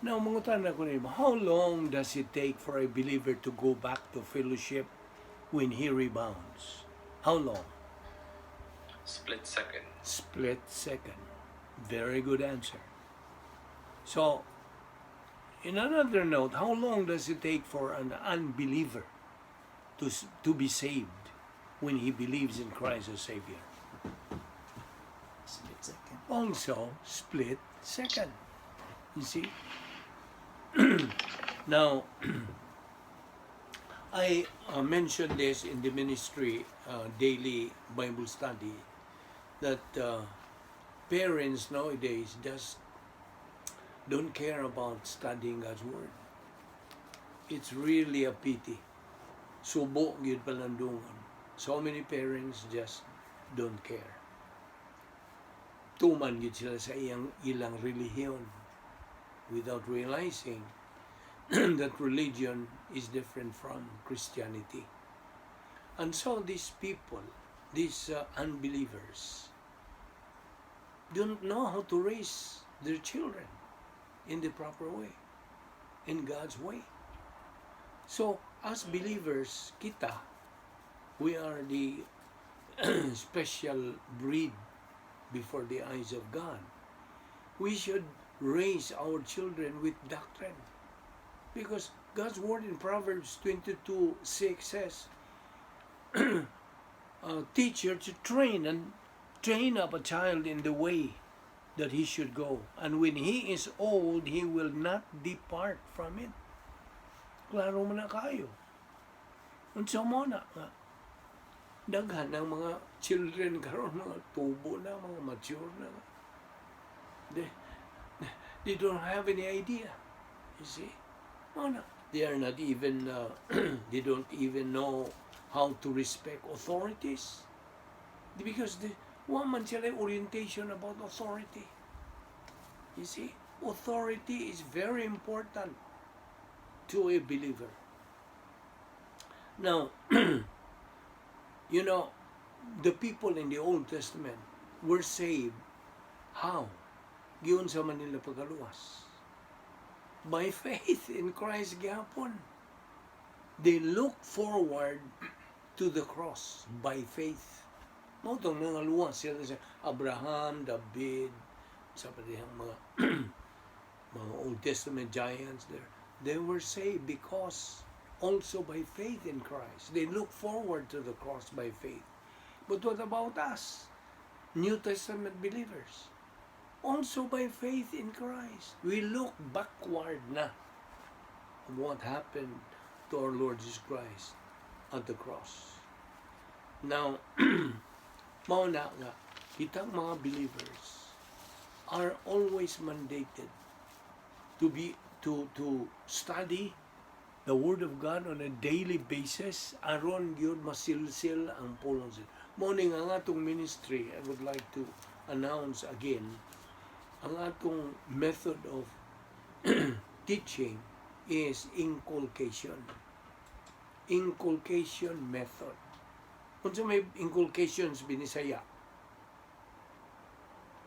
Now, mangutana ko nimo, how long does it take for a believer to go back to fellowship when he rebounds? How long? Split second. Split second. Very good answer. So, in another note, how long does it take for an unbeliever to be saved when he believes in Christ as Savior? Split second. Also, split second. You see? Now, I mentioned this in the ministry daily Bible study that parents nowadays just don't care about studying God's Word. It's really a pity. Subo gyud palandungon. So many parents just don't care. Tuman gyud sila sa iyang ilang relihiyon without realizing that religion is different from Christianity. And so these people, these unbelievers, don't know how to raise their children in the proper way, in God's way. So, as believers, kita, we are the special breed before the eyes of God. We should raise our children with doctrine. Because God's word in Proverbs 22:6 says, "Teach to train and train up a child in the way that he should go. And when he is old, he will not depart from it." Klaro man na kaayo. Unsa mao na nga daghan ng mga children karon, mga tubo na, mga mature na. They don't have any idea. You see? Mao na. They are not even, they don't even know how to respect authorities. Because wa man sila orientation about authority. You see? Authority is very important to a believer. Now, the people in the Old Testament were saved how? Giunsa man nila pagkaluwas? By faith in Christ gyapon. They look forward to the cross by faith. Mao tong nangaluwas sila sa Abraham, David, sa dihang mga Old Testament giants there. They were saved because also by faith in Christ. They look forward to the cross by faith. But what about us? New Testament believers. Also by faith in Christ. We look backward na of what happened to our Lord Jesus Christ at the cross. Now, mao na nga, kitang mga believers are always mandated to study the Word of God on a daily basis aron gyud masilsil ang pulong sa. Mao ni nga ang atong ministry, I would like to announce again ang atong method of teaching is inculcation. Inculcation method. Unsa may inculcation sa Binisaya?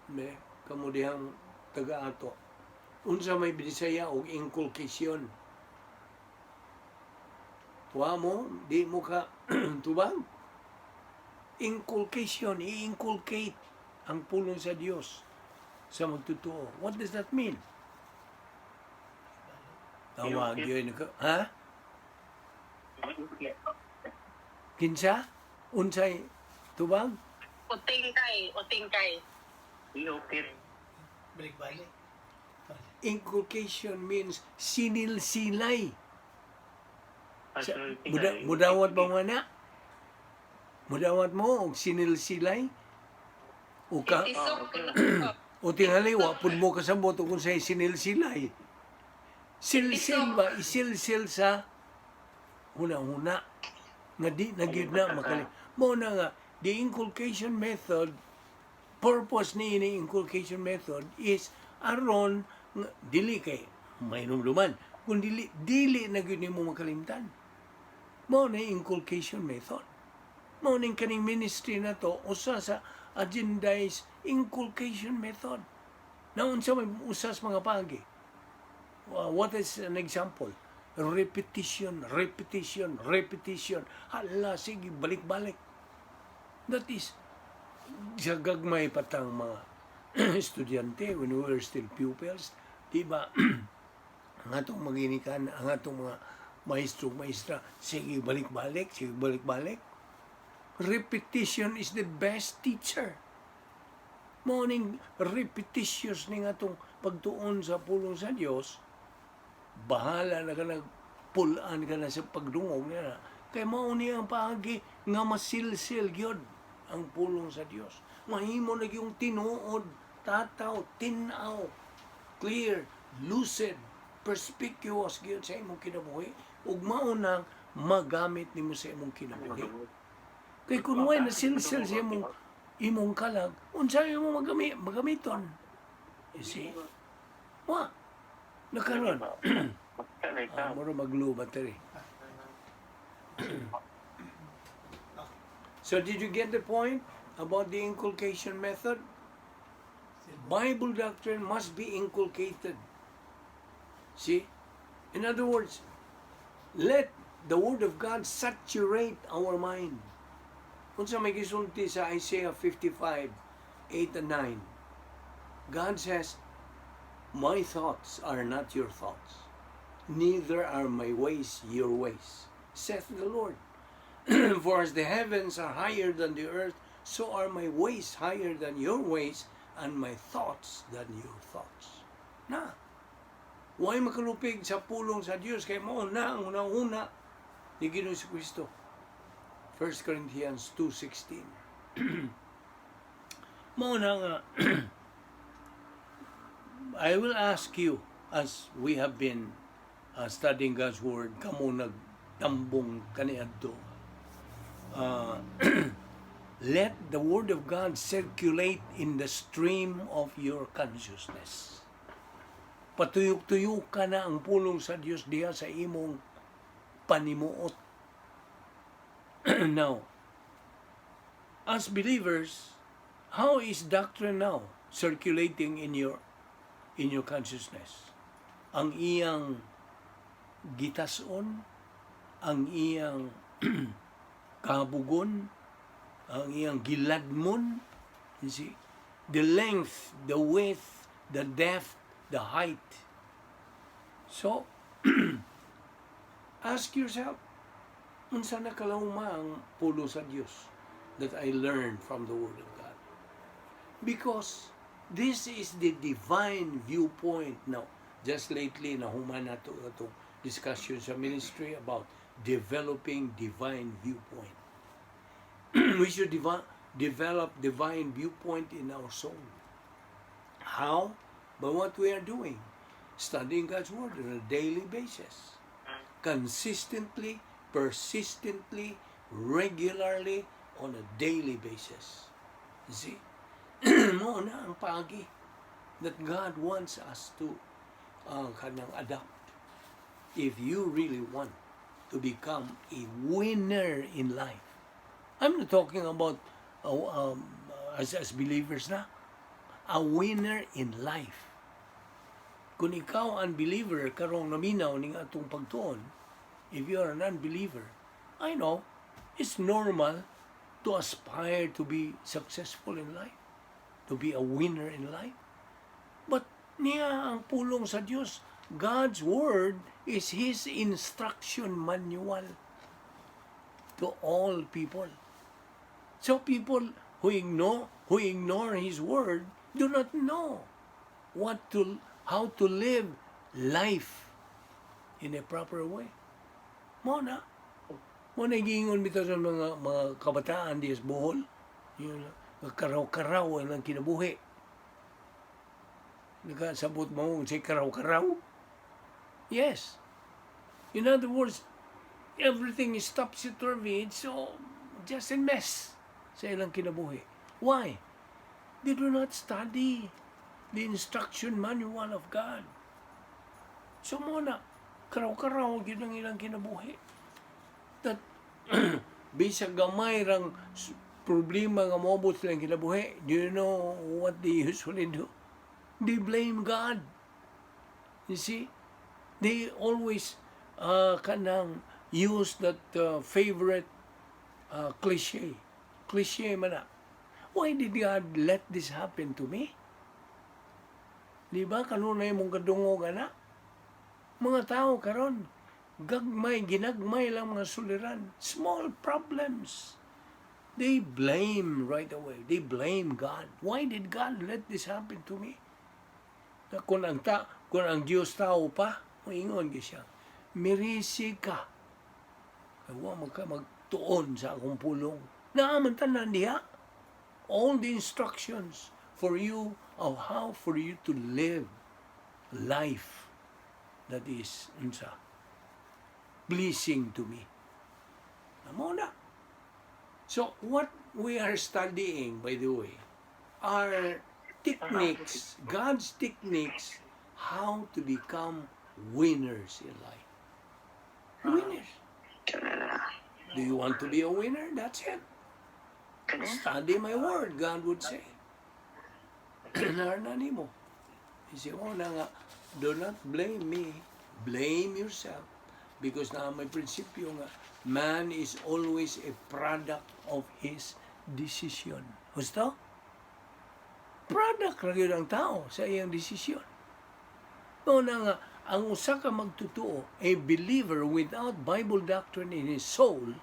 Me, kamo dihang taga ato. Unsa may Binisaya og inculcation? Wa mo, di mo ka tubag. Inculcation, i-inculcate ang pulong sa Dios sa magtotoo. What does that mean? Tawag yun. Ha? Kinsa? Unsay tubag? Utingkay, utingkay. Iukit. Balik-balik. Inculcation means sinilsilay. Sa, Sa, mudawat ba mo na? Mudawat mo og sinilsilay? O ka Itisok ko na. O tingali wa pud mo kasabot kung say sinilsilay. Silsil ba, isilsil sa huna-huna nga di na gyud na makali. Mao na nga the inculcation method, purpose ni ini inculcation method is aron nga dili kay mainumduman kun dili dili na gyud nimo makalimtan. Mao na yung inculcation method. Mao ning kaning ministry na to, usa sa agenda is inculcation method. Na unsa may usas mga pagi? What is an example? Repetition, repetition, repetition. Hala, sige, balik-balik. That is, sa gagmay patang mga estudyante, when we were still pupils, di ba, ang atong maginikan, ang atong mga maestro, maestra, sige, balik-balik, sige, balik-balik. Repetition is the best teacher. Mao ning repetitious ning atong pagtuon sa pulong sa Dios, bahala na ka, nagpulaan ka na sa pagdungog niya. Kay mao ni ang paagi nga masilsil gyud ang pulong sa Dios. Mahimo na yung tinuod, tataw, tinaw, clear, lucid, perspicuous gyud sa imong kinabuhi ug mao nang magamit nimo sa imong kinabuhi. Kay kung way nasilsil sa imong kalag, unsa imo magamiton? You see? Wa. Nakaron. Ah, mura mag-low battery. So did you get the point about the inculcation method? Bible doctrine must be inculcated. See? In other words, let the Word of God saturate our mind. Unsa may gisulti sa Isaiah 55, 8 and 9? God says, "My thoughts are not your thoughts, neither are my ways your ways, saith the Lord. For as the heavens are higher than the earth, so are my ways higher than your ways, and my thoughts than your thoughts." Na, way makalupig sa pulong sa Dios kay mao na ang una-una ni Ginoong Kristo. 1 Corinthians 2:16. Mao na nga I will ask you, as we have been studying God's Word, kamo nagtambong kaniadto. Let the Word of God circulate in the stream of your consciousness. Patuyok-tuyok ka na ang pulong sa Dios diha sa imong panimuot. Now, as believers, how is doctrine now circulating in your consciousness? Ang iyang gitason, ang iyang kabugon, ang iyang giladmon, you see? The length, the width, the depth, the height. So, ask yourself, unsa na kalawma ang pulong sa Dios that I learned from the Word of God? Because this is the divine viewpoint now. Just lately, nahuman nato atong discussion sa ministry about developing divine viewpoint. We should develop divine viewpoint in our soul. How? By what we are doing. Studying God's Word on a daily basis. Consistently, persistently, regularly, on a daily basis. You see? Mao na ang paagi that God wants us to kanang adopt. If you really want to become a winner in life. I'm not talking about as believers na. A winner in life. Kung ikaw unbeliever karong naminaw ning atong pagtuon, if you are an unbeliever, I know it's normal to aspire to be successful in life, to be a winner in life. But niya ang pulong sa Dios. God's word is His instruction manual to all people. So people who ignore His word do not know what to how to live life in a proper way. Mao na. Mao na giingon bitaw sa mga kabataan di sa Bohol. Yun, karaw-karaw ang kinabuhi. Nakasabot mo sa karaw-karaw? Yes. In other words, everything is topsy-turvy. It's all just a mess sa ilang kinabuhi. Why? They do not study the instruction manual of God. So mao na, karaw-karaw gyud ang ilang kinabuhi. That bisag gamay rang problema nga moabot silang kinabuhi, do you know what they usually do? They blame God. You see? They always kanang use that favorite cliche. Cliche man na. "Why did God let this happen to me?" Di ba kanunay mong kadungog ana? Mga tao karon gagmay, ginagmay lang mga suliran. Small problems. They blame right away. They blame God. "Why did God let this happen to me?" Na kung ang Dios tao pa, moingon gyud siya, "Mirisi ka. Kay wa man ka magtuon sa akong pulong." Naa man tanan diha. All the instructions for you of how for you to live life that is unsa pleasing to me. Mao na. So what we are studying, by the way, are techniques, God's techniques, how to become winners in life. Winners. Do you want to be a winner? That's it. "Study my word," God would say. Narna nimo. He say, oh na nga, do not blame me. Blame yourself. Because na may prinsipyo nga, man is always a product of his decision. Gusto? Product ra gyud ang tao sa iyang desisyon. Mao na nga, ang usa ka magtotoo, a believer without Bible doctrine in his soul,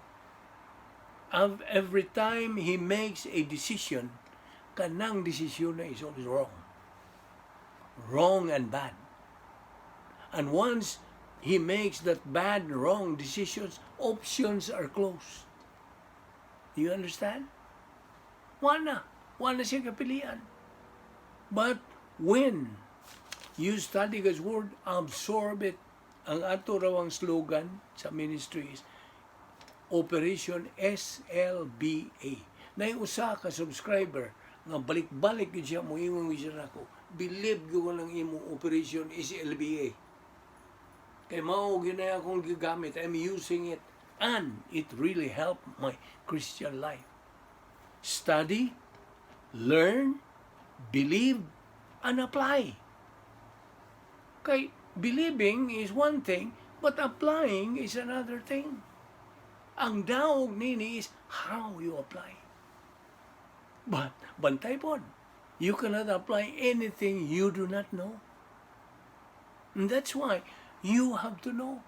of every time he makes a decision, kanang desisyon na is always wrong. Wrong and bad. And once he makes that bad, wrong decisions, options are closed. You understand? Wala. Wala siya kapilian. But when you study God's Word, absorb it. Ang ato raw ang slogan sa ministry is Operation SLBA. Nay usa ka subscriber nga balik-balik gyud siya moingon gyud siya nako. "Believe gyud ko ng imong Operation SLBA. Kay mao gyud na akong gigamit. I'm using it and it really helped my Christian life." Study, learn, believe, and apply. Kay believing is one thing, but applying is another thing. Ang daog nini is how you apply. But, bantay pod, you cannot apply anything you do not know. And that's why you have to know.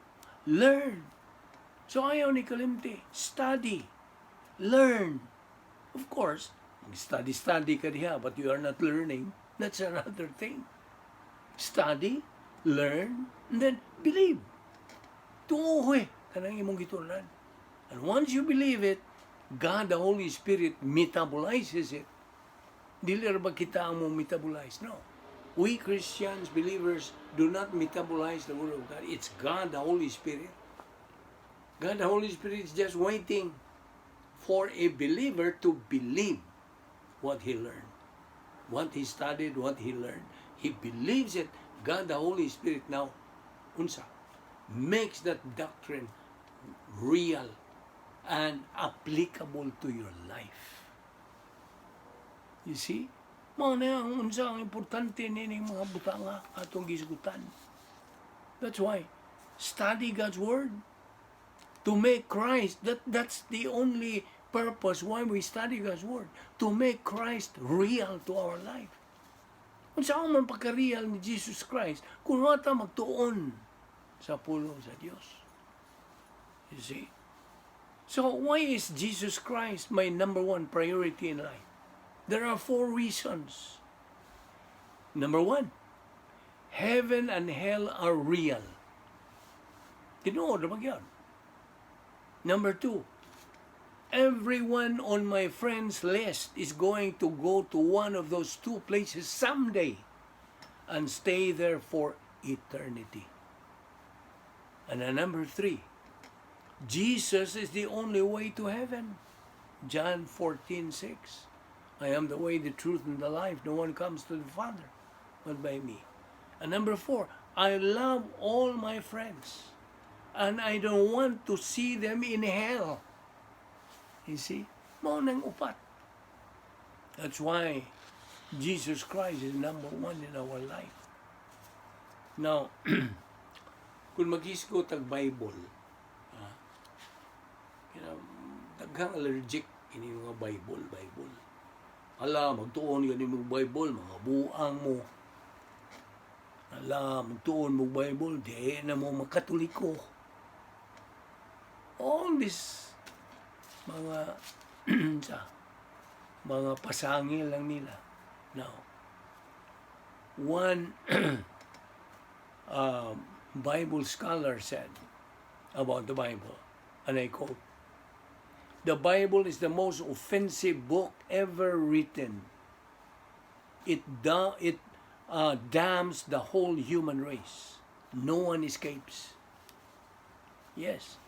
Learn. So ayaw ni kalimti. Study. Learn. Of course, study-study ka diha, but you are not learning. That's another thing. Study, learn, and then believe. Tuoy, kanang imong gitun-an. And once you believe it, God, the Holy Spirit, metabolizes it. Dili ra ba kita ang mo metabolize? No. We Christians, believers, do not metabolize the Word of God. It's God, the Holy Spirit. God, the Holy Spirit is just waiting for a believer to believe what he learned, what he studied, what he learned. He believes it. God, the Holy Spirit now, unsa, makes that doctrine real and applicable to your life. You see? Mao na ang unsa ang importante nining mga butanga atong gisgutan. That's why study God's word to make Christ, that's the only purpose why we study God's word, to make Christ real to our life. Unsa man pagka-real ni Jesus Christ kung wa ta magtuon sa pulong sa Dios? You see? So why is Jesus Christ my number one priority in life? There are four reasons. Number one, heaven and hell are real. Tinuod ba yan? Number two, everyone on my friends list is going to go to one of those two places someday and stay there for eternity. And then number three, Jesus is the only way to heaven. John 14:6. "I am the way, the truth, and the life. No one comes to the Father but by me." And number four, I love all my friends and I don't want to see them in hell. You see? Mao nang upat. That's why Jesus Christ is number one in our life. Now, Kung maghisgot ang Bible, daghang allergic ini mga Bible, Bible. Ala, magtuon gani mo Bible, mga buang mo. Ala, magtuon mo Bible, di na mo makatoliko. All this mga sa mga pasangil lang nila. Now, one Bible scholar said about the Bible, and I quote, "The Bible is the most offensive book ever written. It damns the whole human race. No one escapes." Yes.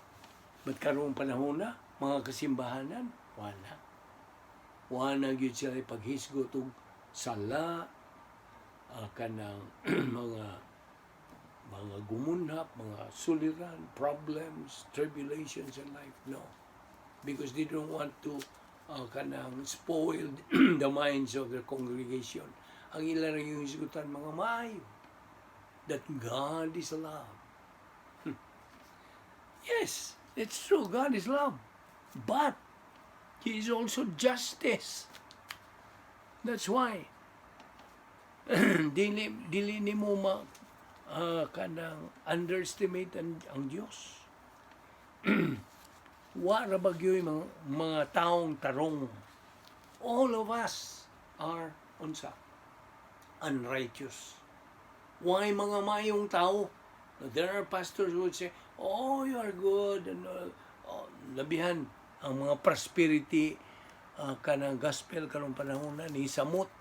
But karong panahon na, mga kasimbahanan, wala. Wala gyud sila paghisgot og sala, kanang mga gumunhap, mga suliran, problems, tribulations in life. No. Because they don't want to kanang spoil the minds of their congregation. Ang ila rin yung hisgutan, mga maayo. That God is love. Yes, it's true. God is love. But He is also justice. That's why dili nimo ma kanang underestimate ang Dios. Wa ra ba gyud mga taong tarong. All of us are unsa? Unrighteous. Why mga mayong tao? There are pastors who would say, "Oh, you are good." And, oh, labihan ang mga prosperity kanang gospel karong panahon na ni samot.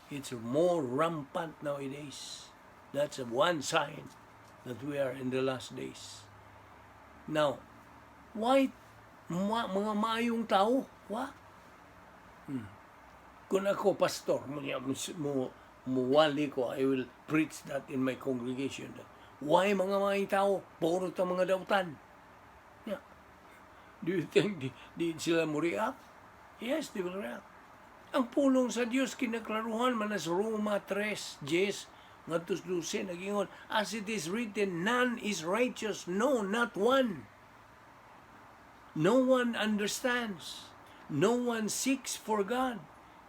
It's more rampant nowadays. That's one sign that we are in the last days. Now, why mga maayong tao? Wa? Kung ako pastor, mo muwali ko, I will preach that in my congregation. Why mga maayong tao? Puro ta mga dautan. Yeah. Do you think di sila mo react? Yes, they will react. Ang pulong sa Dios kinaklaruhan man sa Roma 3, 10, ngadto sa 12, nagingon, "As it is written, none is righteous, no, not one. No one understands. No one seeks for God.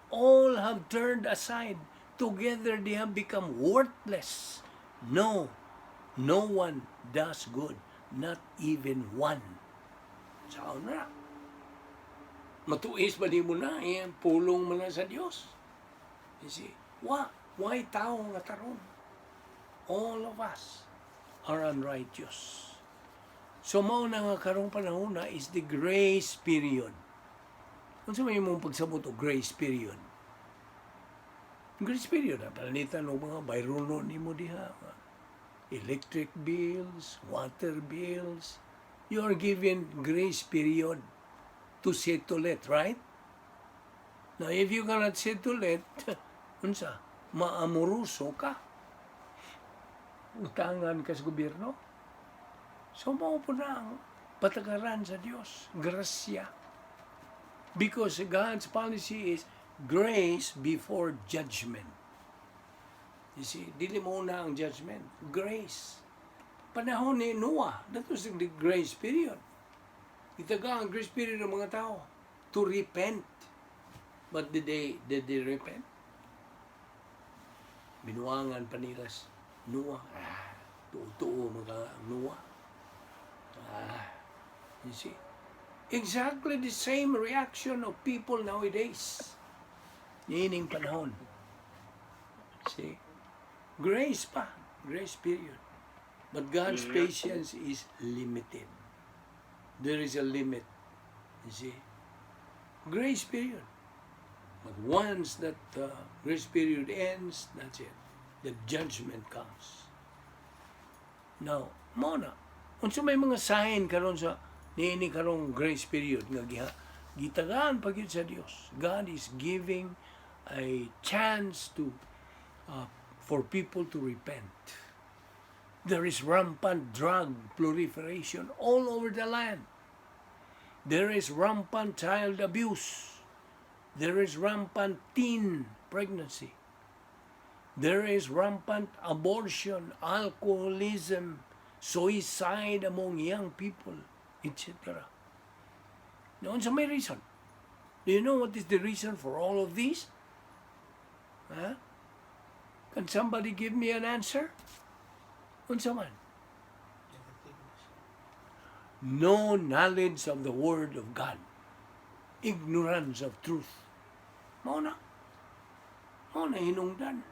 All have turned aside. Together they have become worthless. No, no one does good, not even one." Saan na? Matuis ba di mo na? Eh, pulong mo na sa Dios. You see? Wa, why tao nga tarong? All of us are unrighteous. So mao na nga karong panahon na is the grace period. Unsa may imong pagsabot og grace period? Grace period na palanitan og mga bayronon nimo diha. Electric bills, water bills. You are given grace period to settle it, right? Now, if you cannot settle it, unsa? Maamuruso ka. Utangan ka sa gobyerno. So, mao po na ang patakaran sa Dios. Grasya. Because God's policy is grace before judgment. You see, dili mo na ang judgment. Grace. Panahon ni Noah, that was the grace period. Itaga ang grace period ng mga tao to repent. But did they repent? Binuangan pa nila si Noah. Ah, tuo-tuo mga Noah. Ah, you see? Exactly the same reaction of people nowadays. Niining panahon. See? Grace pa. Grace period. But God's patience is limited. There is a limit. You see? Grace period. But once that grace period ends, that's it. The judgment comes. Now, mao na. Unsa may mga sign karon sa niini karong grace period nga giha gitagaan pa gyud sa Dios? God is giving a chance to for people to repent. There is rampant drug proliferation all over the land. There is rampant child abuse. There is rampant teen pregnancy. There is rampant abortion, alcoholism, Suicide among young people, etc. Now, unsa may reason? Do you know what is the reason for all of these? Huh? Can somebody give me an answer? Unsa man? No knowledge of the Word of God. Ignorance of truth. Mao na. Mao na hinungdan.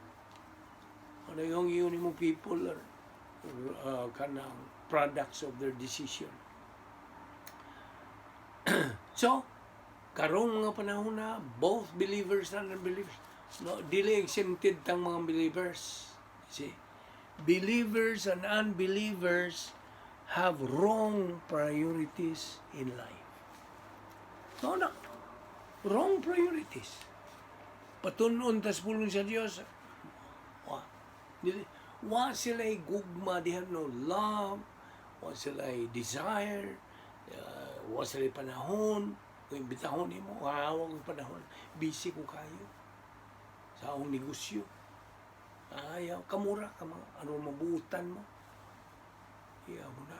Ano yung yun mo, people are kanang products of their decision. So, karong mga panahon na, both believers and unbelievers, no, dili exempted tang mga believers. See? Believers and unbelievers have wrong priorities in life. No. Wrong priorities. Patun-on tas pulong sa Dios. Wa. Dili, wa sila gugma, they have no love, wa sila desire, wa sila panahon. Kung imbitahon nimo, wa ko panahon. Busy ko kayo sa akong negosyo. Ayaw, kamura ka mga, ano mabuutan mo. Iyaw mo na.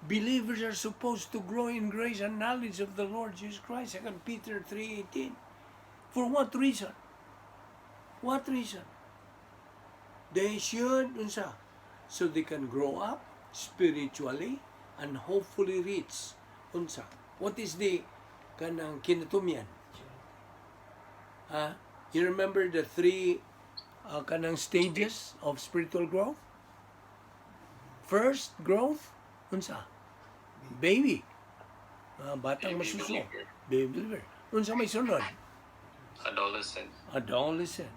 Believers are supposed to grow in grace and knowledge of the Lord Jesus Christ. 2 Peter 3:18. For what reason? What reason? They should, unsa? So they can grow up spiritually and hopefully reach, unsa? What is the kanang kinatumyan? Ha? You remember the three kanang stages of spiritual growth? First growth, unsa? Baby. Ah, batang Baby masuso. Believer. Baby believer. Unsa may sunod? Adolescent. Adolescent.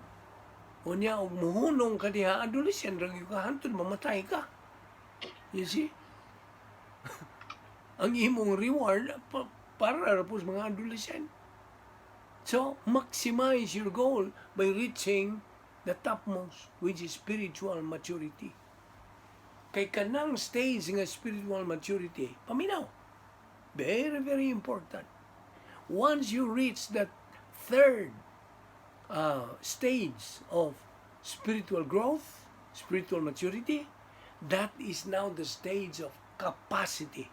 Unya, og muhunong ka diha, adolescent, ra gyud ka hantod mamatay ka. You see? Ang imong reward para ra po sa mga adolescent. So, maximize your goal by reaching the topmost, which is spiritual maturity. Kay kanang stage nga spiritual maturity, paminaw. Very, very important. Once you reach that third stage of spiritual growth, spiritual maturity, that is now the stage of capacity.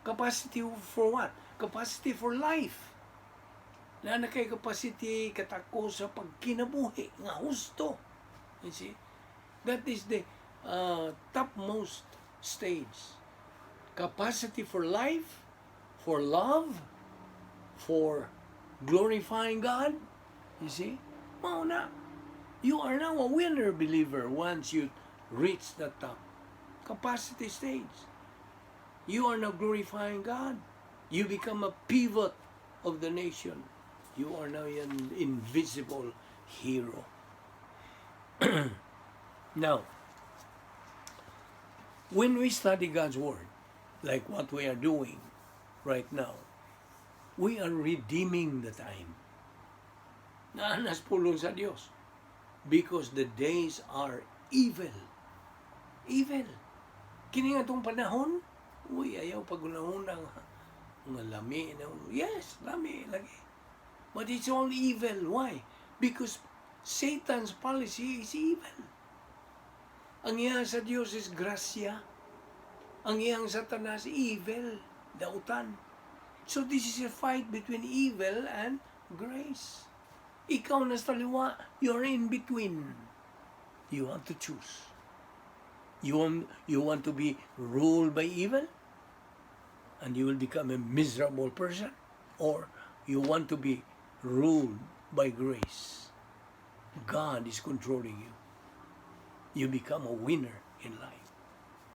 Capacity for what? Capacity for life. Na na kay capacity katako sa pagkinabuhi nga husto. You see? That is the topmost stage. Capacity for life, for love, for glorifying God. You see? Mao na. You are now a winner believer once you reach the top. Capacity stage. You are now glorifying God. You become a pivot of the nation. You are now an invisible hero. Now, when we study God's Word, like what we are doing right now, we are redeeming the time. Naa nas pulong sa Dios. Because the days are evil. Evil. Kini nga itong panahon, uy, ayaw pagunahon nga nga lami na. Yes, lami lagi. But it's all evil. Why? Because Satan's policy is evil. Ang iyang sa Dios is grasya. Ang iyang Satanas, evil, dautan. So this is a fight between evil and grace. Ikaw nasa taliwa, you're in between. You want to choose. You want to be ruled by evil? And you will become a miserable person? Or you want to be ruled by grace? God is controlling you. You become a winner in life.